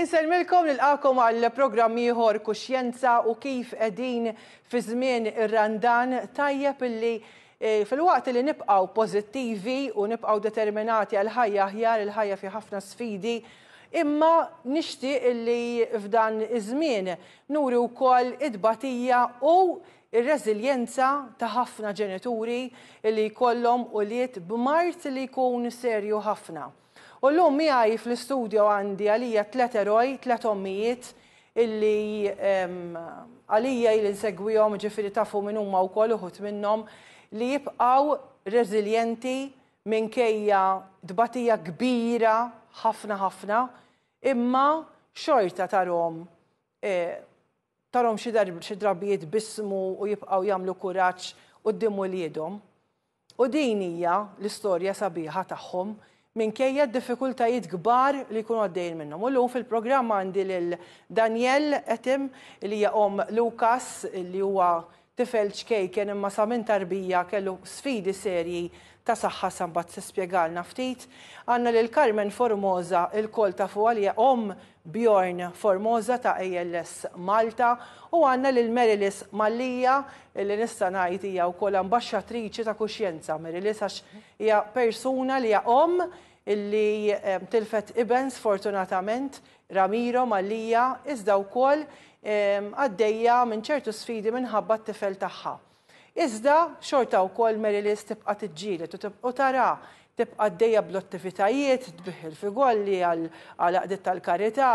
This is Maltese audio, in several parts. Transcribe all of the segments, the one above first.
Insellmilkom nilqakom għal programm ieħor Kuxjenza u kif qegħdin fi żmien ir-Randan tajjeb illi eh, filwaqt li nibqgħu pożittivi u nibqgħu determinati għal ħajja aħjar, il-ħajja fi ħafna sfidi, imma nixtieq illi f'dan iż-żmien nuri wkoll it-tbatija u ir-reżiljenza ta' ħafna ġenituri li jkollhom ulied b'mard li jkun serju ħafna. U llum miegħi fl-istudio għandi għalija tlet eroj, tlet ommijiet illi għalija ili nsegwihom, ġifieri tafu min huma wkoll uħud minnhom, li jibqgħu reżiljenti minkejja tbatija kbira ħafna ħafna, imma xorta tarhom eh, tarhom xi xi drabi jitbissmu u jibqgħu jagħmlu kuraġġ quddiem uliedhom. U din hija l-istorja sabiħa tagħhom minkejja d-diffikultajiet kbar li jkunu għaddejjin minnhom. U llum fil-programm għandi lil Danielle Etim li hija omm Lucas li huwa tifel ċkejken imma sa minn tarbija kellu sfidi serji ta' saħħa sa mbagħad tispjegalna ftit. Għandna lil Carmen Formosa ilkoll tafuha li hija omm Bjorn Formosa ta' ALS Malta u għandna lil Marylis Mallia li nista' ngħid hija wkoll ambaxxatriċi ta' kuxjenza. Marylis għax hija persuna li hija omm illi tilfet iben sfortunatament, Ramiro Mallia, iżda wkoll għaddejja minn ċertu sfidi minħabba t-tifel tagħha. Iżda, xorta wkoll Marylis tibqa' tiġġieled u tara tibqa' għaddejja bl-attivitajiet, tbigħ il-figolli għal għaqdiet tal-karità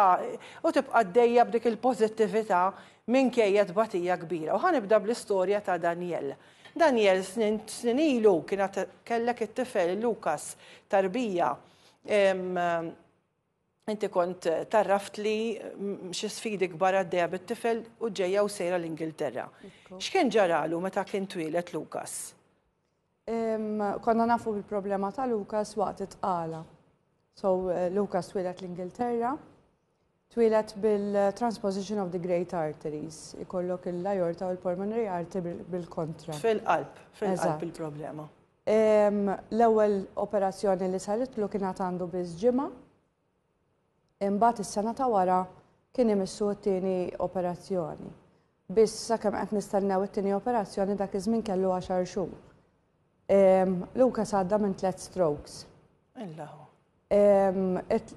u tibqa' għaddejja b'dik il-pożittività minkejja tbatija kbira. U ħa nibda bl-istorja ta' Danielle. Danielle snin snin ilu kien għad kellek it-tifel Lucas tarbija. Inti kont tarraftli xi sfidi kbar għaddejja bit-tifel u ġejja u sejra l-Ingilterra. X'kien ġaralu meta kien twieled Lucas? Konna nafu bil-problema ta' Lucas waqt it-tqala. So eh, Lucas twieled l-Ingilterra, twieled bil-transposition of the great arteries, ikollok il-aorta u l-pulmonary artery bil-kontra. Fil-qalb, fil-qalb il-problema. L-ewwel operazzjoni li saritlu kien għad għandu biss ġimgħa. Imbagħad is-sena ta' wara kien imissu t-tieni operazzjoni. Biss sakemm qed nistennew it-tieni operazzjoni dak iż-żmien kellu għaxar xhur. Lucas għadda minn tliet strokes. Illahu.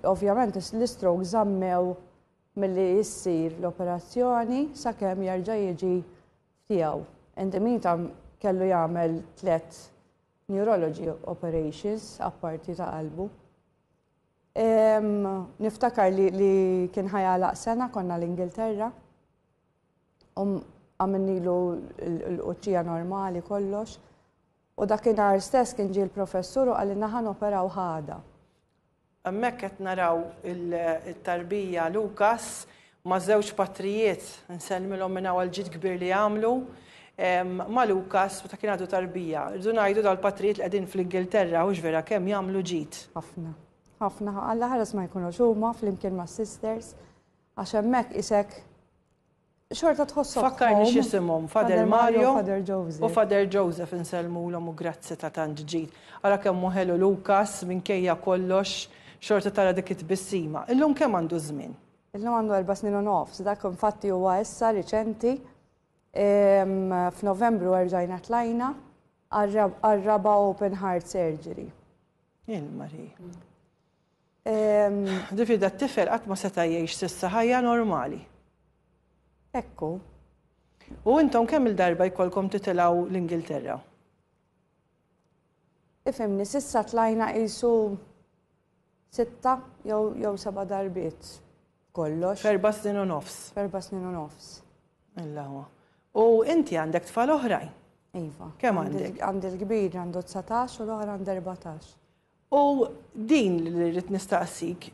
Ovvjament l-istrokes żammew milli issir l-operazzjoni sakemm jerġa' jiġi tiegħu. In the meantime kellu jagħmel tliet neurology operations apparti ta' qalbu. Niftakar li, li kien ħajalaq sena konna l-Ingilterra. Um għamilnilu l-quċċija normali kollox. U dakinhar stess kien ġie l-professur u qalilna ħa noperaw ħada. Hemmhekk qed naraw it-tarbija Lucas ma' żewġ patrijiet, insellmilhom minn hawn għall-ġid kbir li għamlu ma' Lucas meta kien għadu tarbija. Irridu ngħidu dal-patrijiet li qegħdin fl-Ingilterra hux vera kemm jagħmlu ġid. Ħafna. Ħafna. Alla ħares ma jkunux huma flimkien mas-sisters għax hemmhekk isek xorta tħossok. Fakkarni x'isimhom, Father Mario u Father Joseph insellmulhom u grazzi ta' tant ġid. Ara kemm hu ħelu Lucas minkejja kollox xorta tara dik it-tbissima. Illum kemm għandu żmien? Illum għandu 4 snin u nofs, dak infatti huwa issa riċenti. F'Novembru erġajna tlajna għar-raba' open heart surgery. Il-Mari. Ġifieri dat-tifel qatt ma seta' jgħix s'issa ħajja normali. Ekku. U intom kemm il-darba jkollkom titilgħu l-Ingilterra? Ifhimni, s'issa tlajna qisu sitta jew seba' darbiet kollox. F'4 snin u nofs. F'4 snin u nofs. Illa huwa. U inti għandek tfal oħrajn? Iva. Kemm għandek? Għandi l-kbir għandu 19 u l-oħra għandu 14. U din li rrid nistaqsik,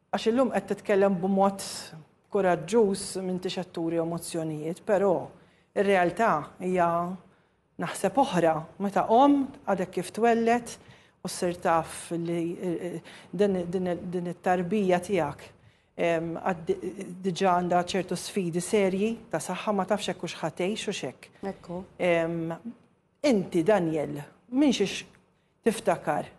għax illum qed titkellem b'mod kuraġġuż m'intix qed turi emozzjonijiet, però ir-realtà hija naħseb oħra meta omm għadek kif twellet u ssir taf li din it-tarbija tiegħek diġà għandha ċertu sfidi serji ta' saħħa ma tafx hekk hux ħa tgħix u x'hekk. Ekku. Inti, Daniel, minn xiex tiftakar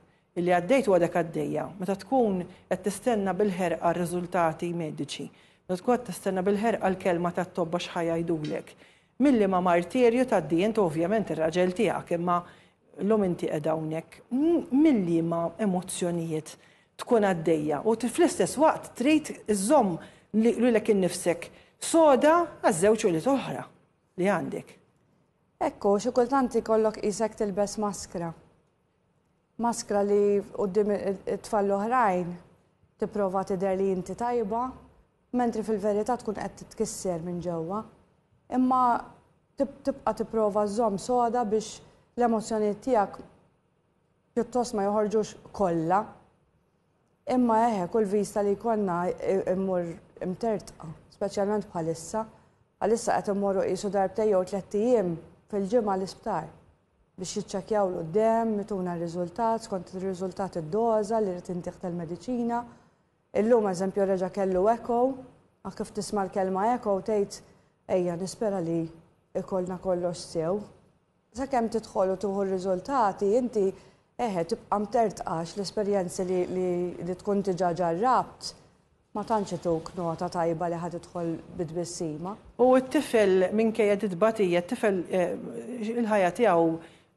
Illi għaddejt u għadek għaddejja, meta tkun qed tistenna bil-ħerqa r-riżultati mediċi, meta tkun qed tistenna bil-ħerqa l-kelma tat-tobba x'ħa jgħidulek, milli ma martirju tgħaddi int u ovvjament ir-raġel tiegħek, imma llum inti qiegħda hawnhekk, mil-liema emozzjonijiet tkun għaddejja u fl-istess waqt trid iżżomm lilek innifsek soda għaż-żewġ ulied oħra li għandek. Hekk hu, xi kultant ikollok qisek tilbes maskra. Maskra li quddiem it-tfal l-oħrajn tipprova tidher li inti tajba, mentri fil-verità tkun qed titkisser minn ġewwa. Imma tibqa' tipprova żżomm soda biex l-emozzjonijiet tiegħek pjuttost ma joħorġux kollha. Imma eħe, kull vista li jkollna immur imtertqa, speċjalment bħalissa. Bħalissa qed immorru qisu darbtejn jew tlett ijiem fil-ġimgħa l-isptar biex jiċċekkjawlu d-demm, ituna r-riżultat, skont ir-riżultat id-doża li rrid intih tal-mediċina. Illum eżempju reġa' kellu echo, għax kif tisma' l-kelma echo tgħid ejja nispera li ikollna kollox sew. Sakemm tidħol u tieħu r-riżultati inti eħe tibqa' mtertqa għax l-esperjenzi li, li, li tkun diġà ġarrabt ma tantx ituk nota tajba li ħa tidħol bi tbissima. U t-tifel minkejja dit-tbatija, t-tifel eh, il-ħajja tiegħu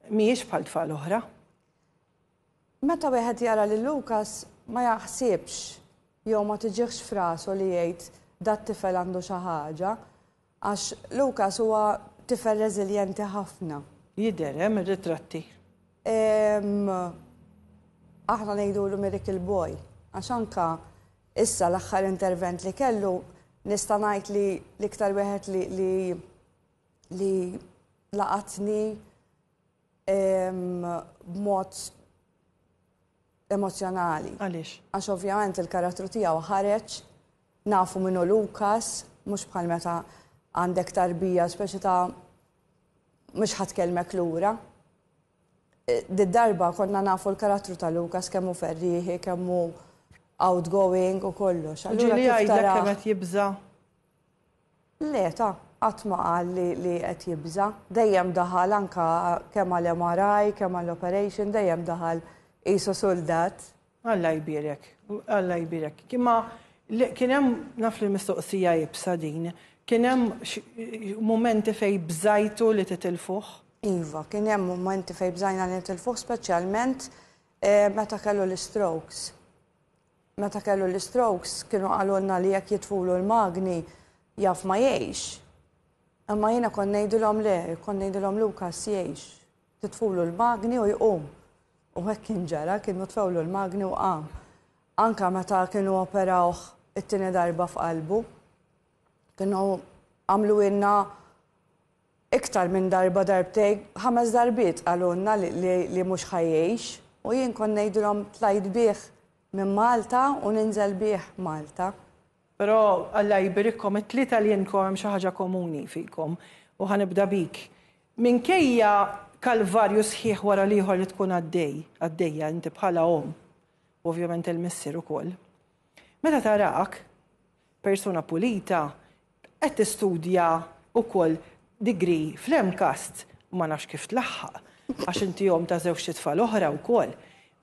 mhijiex bħal tfal oħra. Meta wieħed jara lil Lukas ma jaħsibx jew ma tiġihx f'rasu li jgħid dat-tifel għandu xi ħaġa, għax Lukas huwa tifel reżiljenti ħafna. Jidher, eh, mir-ritratti. Aħna ngħidulu Miracle Boy, għax anka issa l-aħħar intervent li kellu nista' ngħid li l-iktar wieħed li li li laqatni b'mod emozzjonali. Għaliex? Għax ovvjament il-karattru tiegħu ħareġ, nafu minnu Lukas, mhux bħal meta għandek tarbija speċi ta' mhux ħa tkellmek lura. E, Did-darba konna nafu l-karattru ta' Lukas kemm hu ferrieħi, kemm hu outgoing u kollox. Allura Ġieli jgħidlek kemm qed jibża'? Le ta, qatt ma qal li li qed jibża'. Dejjem daħal anke kemm għal MRI, kemm għal operation, dejjem daħal qisu suldat. Alla jbierek, Alla jbierek. Imma kien hemm, naf li mistoqsija iebsa din, kien hemm mumenti fejn bżajtu li titilfuh? Iva, kien hemm mumenti fejn bżajna li nitilfuh speċjalment meta kellu l-istrokes. Meta kellu l-istrokes kienu qalulna li jekk jitfulu l-magni jaf ma jgħix. Imma jiena kont ngħidilhom le, kont ngħidilhom Lukas jgħix. Titfulu l-magni u jqum. U hekk kien ġara, kienu tfewlu l-magni u qam. Anka meta kienu operawh it-tieni darba f'qalbu, kienu għamluhielna Iktar minn darba darbtejn, ħames darbiet qalulna li li mhux ħa jgħix u jien kont ngħidilhom tlajt bih minn Malta u ninżel bih Malta. Però Alla jbierikkom it-tlieta li intkom hemm xi ħaġa komuni fikom u ħa nibda bik. Minkejja kalvarju sħiħ wara l-ieħor li tkun għaddej, għaddejja inti bħala omm u ovvjament il-missier ukoll, meta tarak persuna pulita, Qed tistudja wkoll degree fl-MCAST, ma nafx kif tlaħħaq, għax inti omm ta' żewġt itfal oħra wkoll.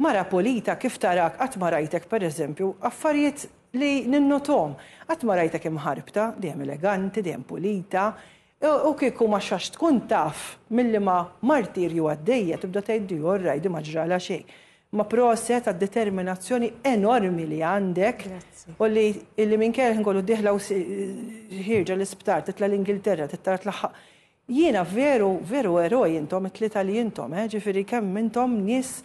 Mara pulita kif tarak qatt ma rajtek pereżempju, affarijiet li ninnothom, qatt ma rajtek imħarbta, dejjem eleganti, dejjem pulita, u kieku ma xax tkun taf minn liema martirju għaddejja tibda tgħid di all right, di ma ġralha xejn. Ma proset għad-determinazzjoni enormi li għandek u li illi minkejja l-ħin kollu dieħla u ħierġa l-isptar, titla' l-Ingilterra, titla' tlaħħaq. Jiena veru, veru eroj intom it-tlieta li intom, eh, ġifieri kemm intom nies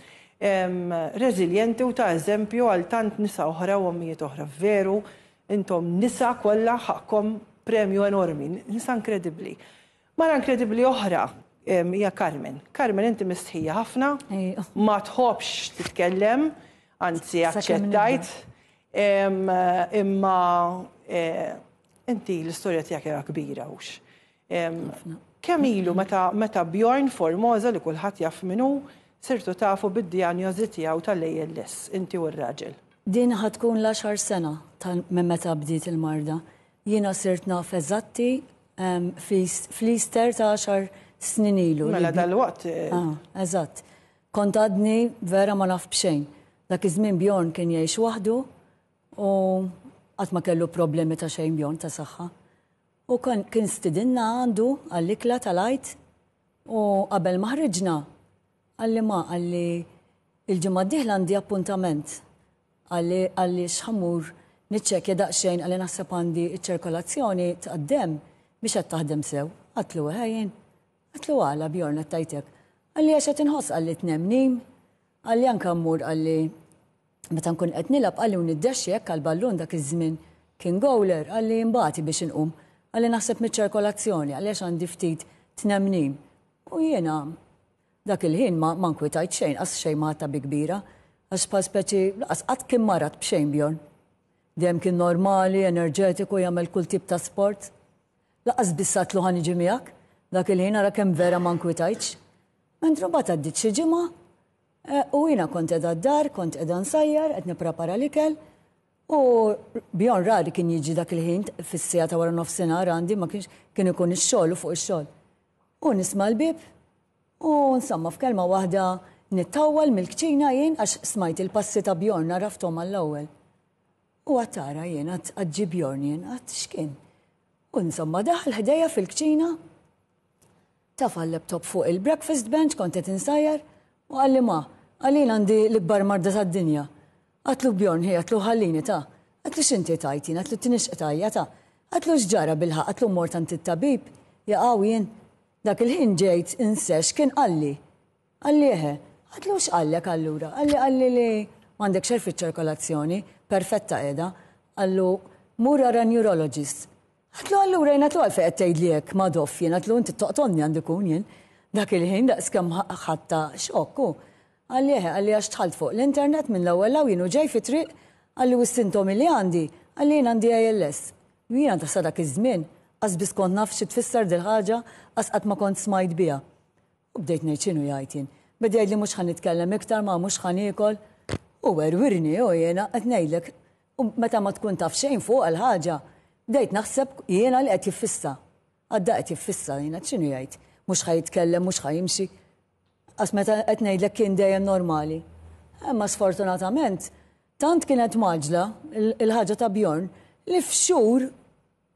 reżiljenti u ta' eżempju għal tant nisa oħra u ommijiet oħra. Veru, intom nisa kollha ħaqqkom premju enormi, nisa inkredibbli. Mara inkredibbli oħra hija Carmen. Carmen inti mistħija ħafna, ma tħobbx titkellem, anzi aċċettajt, imma inti l-istorja tiegħek hija kbira hux. Kemm ilu meta meta Bjorn Formosa li kulħadd jaf min hu, sirtu tafu bid-dijanjosi tiegħu tal-ALS, inti u r-raġel? Din ħa tkun l-għaxar sena minn meta bdiet il-marda. Jiena sirt naf eżatti fl-Easter ta' għaxar snin ilu. Mela dalwaqt. Ah, eżatt. Kont għadni vera ma naf b'xejn. Dak iż-żmien Bjorn kien jgħix waħdu u qatt ma kellu problemi ta' xejn Bjorn ta' saħħa. U kien stidinna għandu għall-ikla tal-Għid u qabel ma ħriġna qalli ma qalli il-ġimgħa d-dieħla għandi appuntament. Qalli għaliex ħa mmur niċċekkja daqsxejn qalli naħseb għandi ċ-ċirkolazzjoni tad-demm mhix qed taħdem sew. Għadtlu eħe jien. Għedtlu għala Bjorn qed tgħid hekk? Qalli għax qed inħoss qalli tnemnim. Qalli anke mmur qalli meta nkun qed nilgħab qalli u niddexxi hekk għall-ballun dak iż-żmien kien gowler qalli nbati biex inqum. Qalli naħseb miċ-ċirkolazzjoni qalli għax għandi ftit tnemnim. U jiena dak il-ħin ma ma nkwitajt xejn, qas xejn ma ħadtha bi kbira għax bħal speċi laqas qatt kien marad b'xejn Bjorn. Dejjem kien normali, enerġetiku, jagħmel kull tip ta' sport. Lanqas biss għedtlu ħa niġi miegħek. Dak il-ħin ara kemm vera ma nkwitajtx. Mentri mbagħad għaddiet xi ġimgħa u jiena kont qiegħda d-dar, kont qiegħda nsajjar, qed nipprepara l-ikel u Bjorn rari kien jiġi dak il-ħin fis-siegħa ta' wara nofsinhar għandi ma kienx kien ikun ix-xogħol u fuq ix-xogħol. U nisma' l-bieb u insomma f'kelma waħda nittawwal mill-kċina jien għax smajt il-passi ta' Bjorn għarafthom għall-ewwel. U għad tara jien għad għad ġie Bjorn jien għad x'kien. U insomma daħal ħdejja fil-kċina, tafa' l-laptop fuq il-breakfast bench kont qed insajjar u qalli ma, qalli jien għandi l-ikbar marda tad-dinja. Għadtlu Bjorn ħi għadtlu ħallini ta. Għadtlu x'inti tgħid jien għadtlu tinix qtajja ta. Għadtlu x'ġara bilħaqq għadtlu mort għand it-tabib jaqaw jien. Dak il-ħin ġejt inse x'kien qalli. Qalli eħe. Għedtlu x'qallek allura? Qalli qalli li m'għandek xejn fiċ-ċirkolazzjoni, perfetta qiegħda. Qallu mur ara neurologist. Għedtlu allura jien għedtlu għalfejn qed tgħidli hekk Madoff jien għedtlu inti toqtolni għandi kun jien. Dak il-ħin daqskemm ħadtha xokk hu. Qalli eħe, qalli għax dħalt fuq l-internet minn l-ewwel hawn jien u ġej fit-triq, qalli u s-sintomi li għandi, qalli jien għandi ALS. U jiena sa dak iż-żmien qas biss kont naf xi tfisser dil-ħaġa, qas qatt ma kont smajt biha. U bdejt ngħid x'inhu jgħid jien. Beda jgħidli mhux ħa nitkellem iktar ma mhux ħa niekol. U werwirni u jiena qed ngħidlek u meta ma tkun taf xejn fuqha l-ħaġa, bdejt naħseb jiena li qed jiffissa. Għadda qed jiffissa jiena x'inhu jgħid. Mhux ħa jitkellem, mhux ħa jimxi. Qas meta qed ngħidlek kien dejjem normali. Imma sfortunatament tant kienet mgħaġġla il-ħaġa ta' Bjorn li f'xhur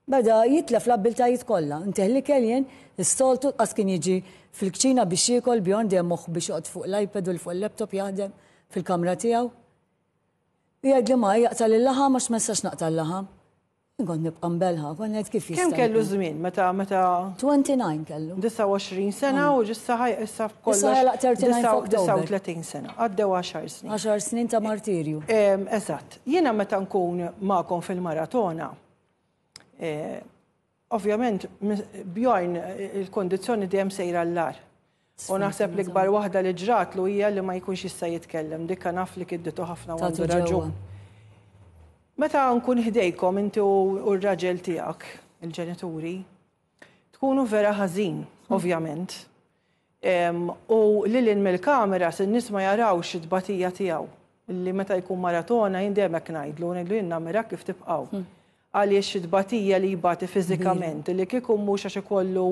Beda jitlef l-abbiltajiet kollha. Intih l-ikel jien, is-soltu, qas kien jiġi fil-kċina biex jiekol, Bjorn dejjem moħħu biex joqgħod fuq l-iPad u fuq il-laptop jaħdem fil-kamra tiegħu. Jgħidli ma jaqta' lil-laħam għax ma nistax naqta' l-laħam. Jien kont nibqa' mbelħa, kont ngħid kif jista'. Kemm kellu żmien meta meta? 29 kellu. 29 sena u ġissa ħaj issa f'kollox. Issa għalaq 39 f'October. 39 sena. Għaddew għaxar snin. Għaxar snin ta' martirju. Eżatt. Jiena meta nkun magħkom fil-maratona, Ovvjament, Bjorn il-kondizzjoni dejjem sejra l-agħar. U naħseb l-ikbar waħda li ġratlu hija li ma jkunx jista' jitkellem. Dikka naf li kidditu ħafna u għandu raġun. Meta nkun ħdejkom inti u r-raġel tiegħek, il-ġenituri, tkunu vera ħażin, ovvjament. U lil hinn mill-kameras in-nies ma jarawx it-tbatija tiegħu. Li meta jkun maratona jien dejjem hekk ngħidlu, ngħidlu jien nammirak kif tibqgħu. Għaliex it-tbatija li jbati fiżikament, li kieku mhux għax ikollu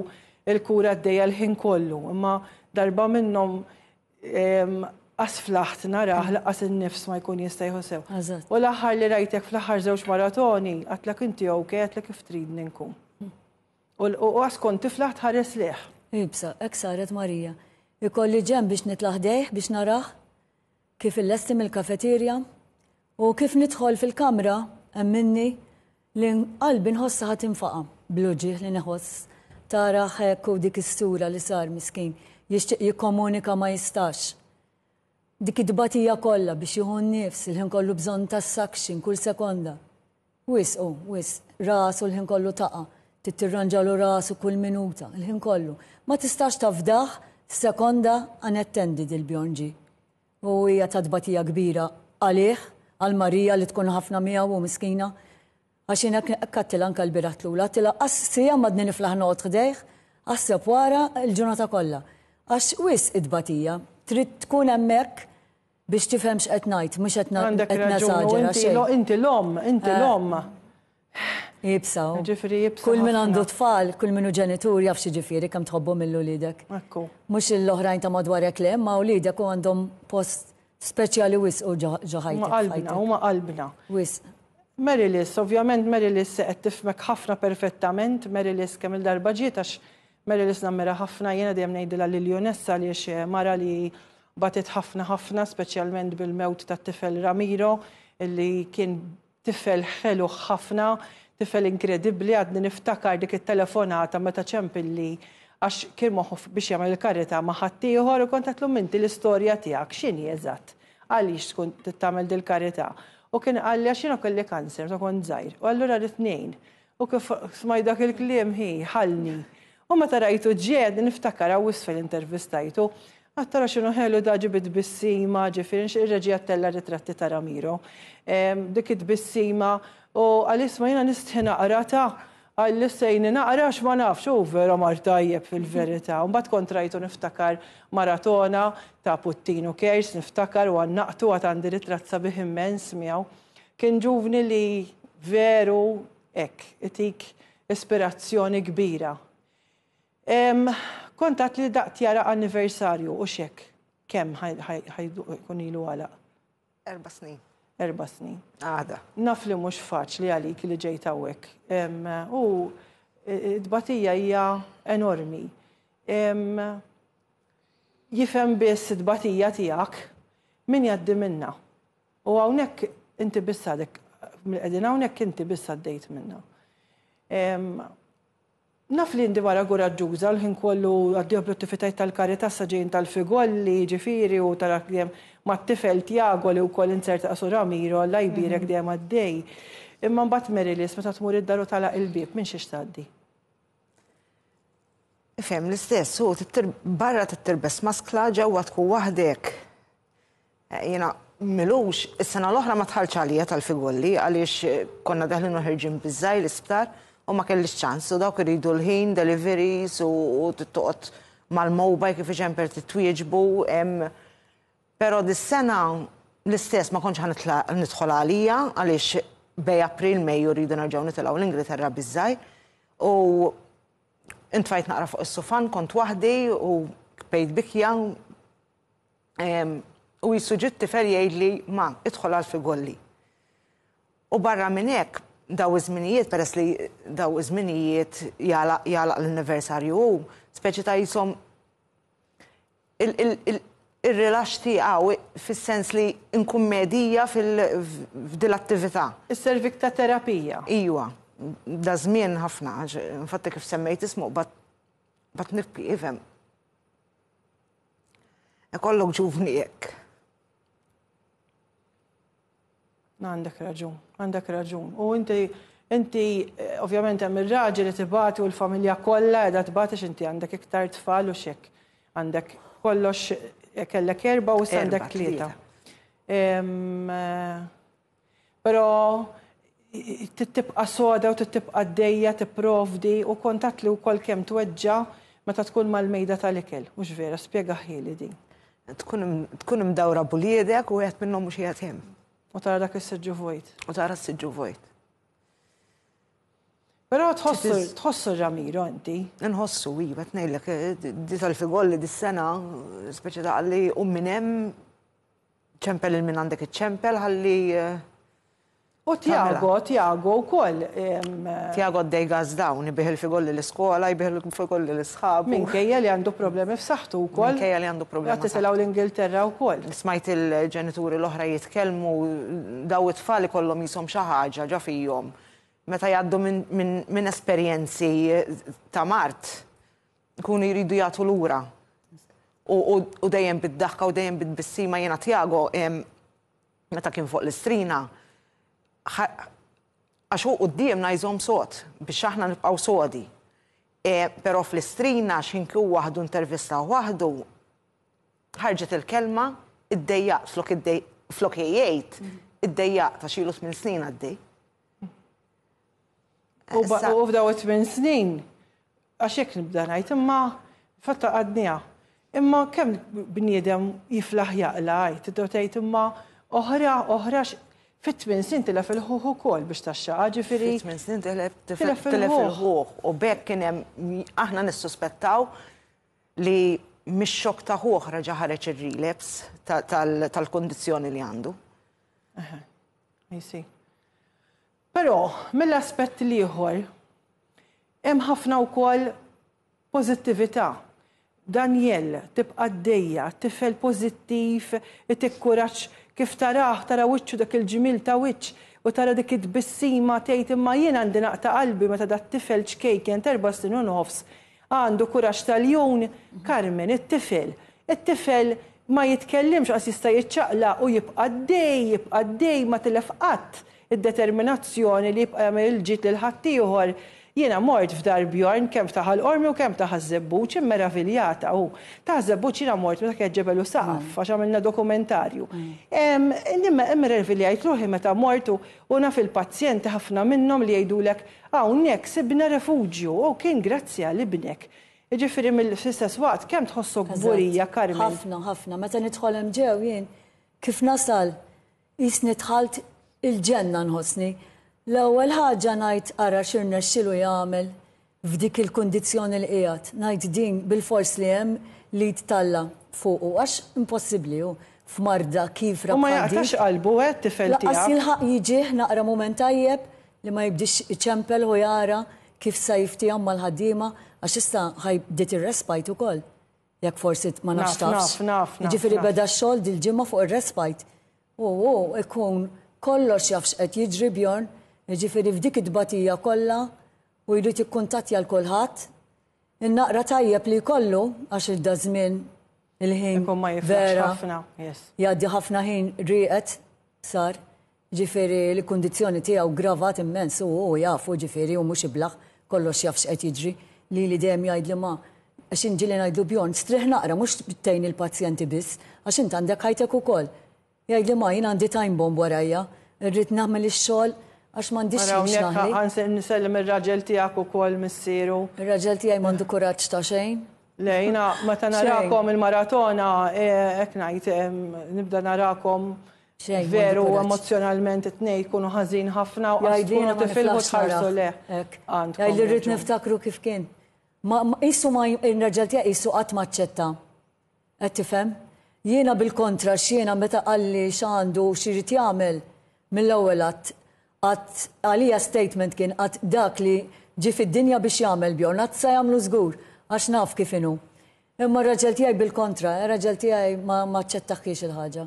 l-kura għaddejja l-ħin kollu, imma darba minnhom qas flaħt narah lanqas in-nifs ma jkun jista' jieħu sew. U l-aħħar li rajtek fl-aħħar żewġ maratoni, għedtlek inti ok, għedtlek kif tridni nkun. U għas kont tiflaħ tħares lejh. Iebsa, hekk saret Marija. Ikolli ġenb biex nitla' ħdejh biex narah kif illesti mill-kafeterja u kif nidħol fil-kamra emminni li qalbi nħossha ħa tinfaqa' bl-uġigħ li nħoss. Tarah hekk u dik is-sura li sar miskin jixtieq jikkomunika ma jistax. Dik it-tbatija kollha biex jieħu n-nifs, il-ħin kollu bżonn tas-suction kull sekonda. Wisq hu, wisq. Rasu l-ħin kollu taqa'. Trid tirranġalu rasu kull minuta, il-ħin kollu. Ma tistax tafdah sekonda unattended il-Bjorn ġie. U hija ta' tbatija kbira għalih, għal Marija li tkun ħafna miegħu u miskina. Għax jien hekk għedtilha anke l-bieraħ tlula, għedtilha qas siegħa m'għadni niflaħ noqgħod ħdejh, aħseb wara l-ġurnata kollha. Għax wisq it-tbatija. Trid tkun hemmhekk Biex tifhem x'qed ngħid, mhux qed Għandek raġun, u inti inti l-omm, inti eh. l-omm. Jibsa. Ġifieri jibsa. Kull min għandu tfal, kull min hu ġenitur jaf xi ġifieri kemm tħobbhom lil uliedek. Ekku. Mhux l-oħrajn ta' madwarek le, ma uliedek u għandhom post Speċjali wisq u ġo ħajtek. Huma qalbna, huma qalbna. Wisq. Marylis, ovvjament Marylis qed tifhmek ħafna perfettament, Marylis kemm il-darba ġiet għax Marylis nammira ħafna, jiena dejjem ngħidilha l-Lionessa għaliex mara li batiet ħafna ħafna, speċjalment bil-mewt tat-tifel Ramiro, illi kien Tifel ħelu ħafna, tifel inkredibbli, għadni niftakar dik it-telefonata meta ċempilli għax kien moħħu biex jagħmel il-karità ma' ħaddieħor u kont għedtlu m'inti l-istorja tiegħek x'inhi eżatt? Għaliex tkun trid tagħmel dil-karità? U kien qalli għax jiena kelli kanser meta kont żgħir u allura rrid ngħin. U kif smajt dak il-kliem hi, ħallni. U meta rajtu ġie, niftakar hawn isfel intervistajtu, għad tara x'inhu ħelu da ġie bi tbissima, ġifieri nixtieq ir-reġija ttella' ritratti ta' Ramiro. Dik it-tbissima u qal isma' jiena nistħi naqra ta' qalli sejni naqra għax ma nafx, u vera mar tajjeb fil-verità. U mbagħad kont rajtu niftakar maratona ta' Puttinu Cares niftakar u għannaqtu għad għandi ritratt sabiħ immens miegħu. Kien ġuvni li veru hekk itik ispirazzjoni kbira. Kont għedt li daqt jara anniversarju u x'hekk. Kemm jkun ilu għalaq? Erba' snin. Erba' snin. Għada. Naf li mhux faċli għalik li ġejt hawnhekk. U t-tbatija hija enormi. Jifhem biss it-tbatija tiegħek min jgħaddi minnha. U hawnhekk inti biss għadek, qegħdin hawnhekk inti biss għaddejt minnha. Naf li inti mara kuraġġuża l-ħin kollu għaddejja bl-attivitajiet tal-karità sa ġejjin tal-figolli, ġifieri u tara dejjem mat-tifel Tiago li wkoll inzerta qasu Ramiro, Alla jbierek dejjem għaddej. Imma mbagħad Marylis meta tmur id-dar u tagħlaq il-bieb minn xiex tgħaddi? Ifhem l-istess, hu barra tittirbes maskla ġewwa tkun waħdek. Jiena m'ilux, is-sena l-oħra ma dħaltx għalija tal-figolli għaliex konna deħlin u ħerġin biż-żgħir l-isptar u ma kellix ċans u dawk iridu l-ħin, deliveries u trid toqgħod mal-mobile kif iċemper trid twieġbu. Però dis-sena l-istess ma kontx ħa nitla' nidħol għalija għaliex bejn April, Mejju rridu nerġgħu nitilgħu l-Ingilterra biż-żgħir u intfajt naqra fuq is-sufan, kont waħdi u bdejt bikja. U jisu ġie t-tifel jgħidli, ma, idħol għal figolli. U barra minn hekk, daw iż-żminijiet, peress li daw iż-żminijiet jagħlaq l-anniversarju hu, speċi ta' jisom il-rilax tiegħu fis-sens li nkun medija f'dil-attività. Isservik ta' terapija. Ijwa, da żmien ħafna, infatti kif semmejt ismu qbadt nibki, ifhem. Ikollok ġuvni hekk. Għandek raġun, għandek raġun. U inti inti eh, ovvjament hemm ir-raġel li tibati u l-familja kollha qiegħda tbati inti għandek iktar tfal u xek. Għandek kollox eh, kellek erba' u għandek tlieta. Eh, Però trid tibqa' soda u trid tibqa' għaddejja tipprovdi u kont għedtli wkoll kemm tweġġa' meta tkun mal-mejda tal-ikel. Mhux vera, spjegahieli din. Tkun imdawra b'uliedek u wieħed minnhom mhux qiegħed hemm. U tara dak is-siġġu vojt. U tara s-siġġu vojt. Però tħossu tħossu Ramiro inti. Inħossu, iva, qed ngħidlek, di tal-figolli dis-sena, speċi ta' qalli u minn hemm Ċempel il min għandek iċċempel ħalli. U Tiago, Tiago wkoll. Tiago għaddej gas dawn, ibih il-figolli l-iskola, jbih il-figolli l-isħabu. Minkejja li għandu problemi f'saħħtu wkoll. Minkejja li għandu problemi. Qed titilgħu l-Ingilterra wkoll. Smajt il-ġenituri l-oħra jitkellmu, daw it-tfal ikollhom qishom xi ħaġa ġo fihom. Meta jgħaddu minn esperjenzi ta' mard, Ikunu jridu jagħtu lura. U dejjem bid-daħka u dejjem bit-tbissima jiena Tiago meta kien fuq l-istrina għax hu quddiemna jżomm sod biex aħna nibqgħu sodi. E, però fl-istrina x'ħin kien waħdu intervista waħdu ħarġet il-kelma iddejjaqt flok flok jgħid iddejjaqt għax ilu tmien snin għaddej. U f'daw it-tmien snin, għax hekk nibda ngħid, imma fatta għadniha. Imma kemm bniedem jiflaħ jaqla' għid, tibda tgħid imma oħra, oħra fit-tmien snin tilef il-ħuħ ukoll biex taxxaqha, ġifieri. Fit-tmien snin tilef il-ħuħ u b'hekk kien hemm aħna nissuspettaw li mix-xokk ta' ħuh reġa' ħareġ ir-relapse tal-kundizzjoni li għandu. I see. Però mill-aspett l-ieħor hemm ħafna wkoll pożittività. Daniel, tibqa' għaddejja, tifel pożittiv, itik kuraġġ kif tarah, tara wiċċu dak il-ġmiel ta' wiċċ u tara dik it-tbissima tgħid imma jien għandi naqta' qalbi meta dat-tifel ċkejken t'erba' snin u nofs għandu kuraġġ ta' ljun. Carmen, it-tifel, it-tifel ma jitkellimx qas jista' jiċċaqlaq u jibqa' għaddej, jibqa' għaddej ma tilef qatt id-determinazzjoni li jibqa' jagħmel il-ġid lil ħaddieħor. Jiena mort f'dar Bjorn kemm f'ta' Ħal Qormi u kemm ta' Ħaż-Żebbuġ, immeraviljata u ta' Ħaż-Żebbuġ jiena mort meta kienet ġebel u saqaf għax għamilna dokumentarju. Immeraviljajt ruħi meta mort u naf il-pazjenti ħafna minnhom li jgħidulek hawnhekk sibna refuġju u kien grazzi għal ibnek. Jiġifieri fl-istess waqt kemm tħossok kburija Carmen? Ħafna, ħafna. Meta nidħol hemm ġew jien kif nasal Qisni dħalt il-ġenna nħossni. L-ewwel ħaġa ngħid ara x'irnexxielu jagħmel f'dik il-kundizzjoni li qiegħed. Ngħid din bilfors li hemm l-id t'Alla fuqu għax impossibbli hu f'marda kiefra U ma bħal dik. jaqtax qalbu, eh, t-tifel Lanqas tiegħek. jilħaq jiġih naqra mument tajjeb li ma jibdiex iċempel u jara kif sa jiftiehom mal-ħaddiema għax issa ħa bdiet ir-respite ukoll. Jekk forsi ma nafx Naf, tafx. naf, naf, naf, Jiġifieri naf. beda x-xogħol dil-ġimgħa fuq ir-respite. U hu jkun kollox jaf x'qed jiġri Bjorn, jiġifieri f'dik it-tbatija kollha u jrid jikkuntattja 'l kulħadd. In-naqra tajjeb li jkollu għax daż-żmien il-ħin Ikun ma jiflaħx vera ħafna, yes. jgħaddi ħafna ħin rieqed sar. Ġifieri l-kundizzjoni tiegħu ggravat immens u hu jaf hu ġifieri hu mhux iblah, kollox jaf x'qed jiġri. Lili dejjem jgħidli ma, għax jien ġieli ngħidlu Bjorn strieħ naqra mhux tgħin il-pazjenti biss għax int għandek ħajtek ukoll. Jgħidli ma jien għandi time bomb warajja, irrid nagħmel ix-xogħol għax m'għandix Ara ħin hawnhekk x'naħli. ħa nsellem ir-raġel tiegħek ukoll missieru. Ir-raġel tiegħi m'għandu kuraġġ ta' xejn. Le jiena meta Xejn. narakom il-maratona hekk ngħid nibda narakom Xejn, Veru, m'għandu kuraġġ. emozzjonalment it-tnejn jkunu ħażin ħafna u qas Jgħidli tkunu jiena ma tifilħu niflaħx tħarsu narah. leh. Hekk. Għandkom Jgħidli rrid raġun. niftakru kif kien. Ma ma- qisu ma ir-raġel tiegħi qisu qatt ma aċċetta. Qed tifhem? Jiena bil-kontra x'jiena meta qalli x'għandu u x'irid jagħmel, mill-ewwel għadt għadt għalija statement kien għadt dak li ġie fid-dinja biex jagħmel Bjorn għadt sa jagħmlu żgur għax naf kif inhu. Imma r-raġel tiegħi bil-kontra, ir-raġel tiegħi ma ma aċċettaħiex il-ħaġa.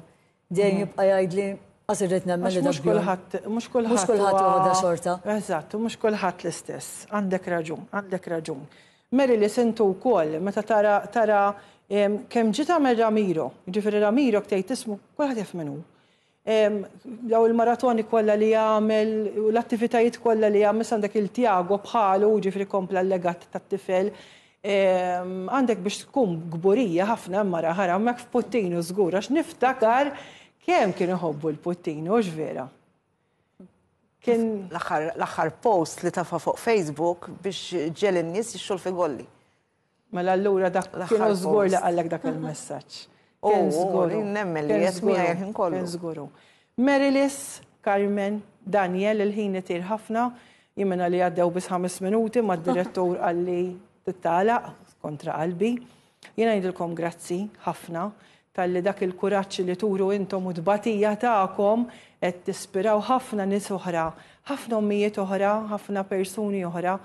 Dejjem jibqa' jgħidli qas irrid nemmen li Għax dak mhux Bjorn. kulħadd, mhux kulħadd Mhux kulħadd huwa joħodha xorta. Eżatt, u mhux kulħadd l-istess. Għandek raġun, għandek raġun. Mary Liz intu wkoll meta tara tara kemm ġie tagħmel Ramiro, jiġifieri Ramiro tgħid ismu kulħadd jaf min hu. Daw il-maratoni kollha li jagħmel u l-attivitajiet kollha li jagħmel, issa għandek il-Tiago bħalu, jiġifieri kompla l-legat tat-tifel. Għandek biex tkun kburija ħafna hemm mara ħara hemmhekk f'Puttinu żgur għax niftakar kemm kienu jħobbu l-Puttinu, hux vera? Kien L-aħħar post li tafa' fuq Facebook biex ġegħel in-nies jixtru l-figolli. Mela allura dak kienu żgur li qallek dak il-messaġġ. Kien żgur. Nemmen li qed miegħi l-ħin kollu. Kien żgur. Marylis, Carmen, Daniel, il-ħin itir ħafna. Jien minna li għaddew biss ħames minuti ma d-direttur qalli titgħalaq kontra qalbi. Jiena ngħidilkom grazzi ħafna talli dak il-kuraġġ li turu intom u tbatija tagħkom qed tispiraw ħafna nies oħra, ħafna ommijiet oħra, ħafna persuni oħra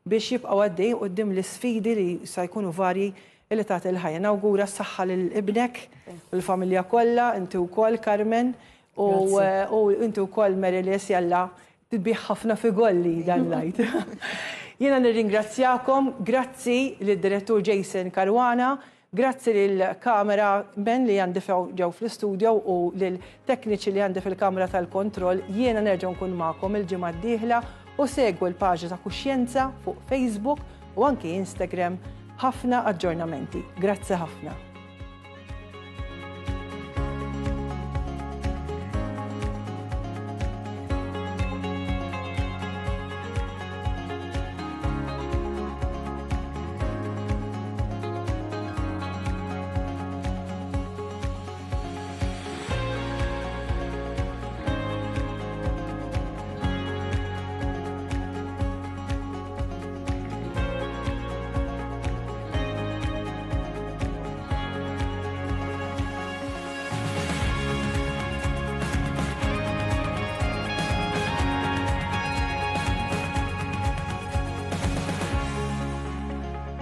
biex jibqgħu għaddejjin quddiem l-isfidi li sa jkunu varji li tagħti l-ħajja. Nawgura s-saħħa lil ibnek u l-familja kollha, inti wkoll Carmen u inti wkoll Mary Liz jalla tbigħ ħafna figolli dan l-Għid. Jiena nirringrazzjakom, grazzi lid-direttur Jason Caruana, Grazzi lil camera men li għandi ġew fl-istudio u lil tekniċi li għandi fil-kamra tal-kontroll. Jiena nerġa' nkun magħkom il-ġimgħa d-dieħla u segwu l-paġna ta' Kuxjenza fuq Facebook u anki Instagram ħafna aġġornamenti. Grazzi ħafna.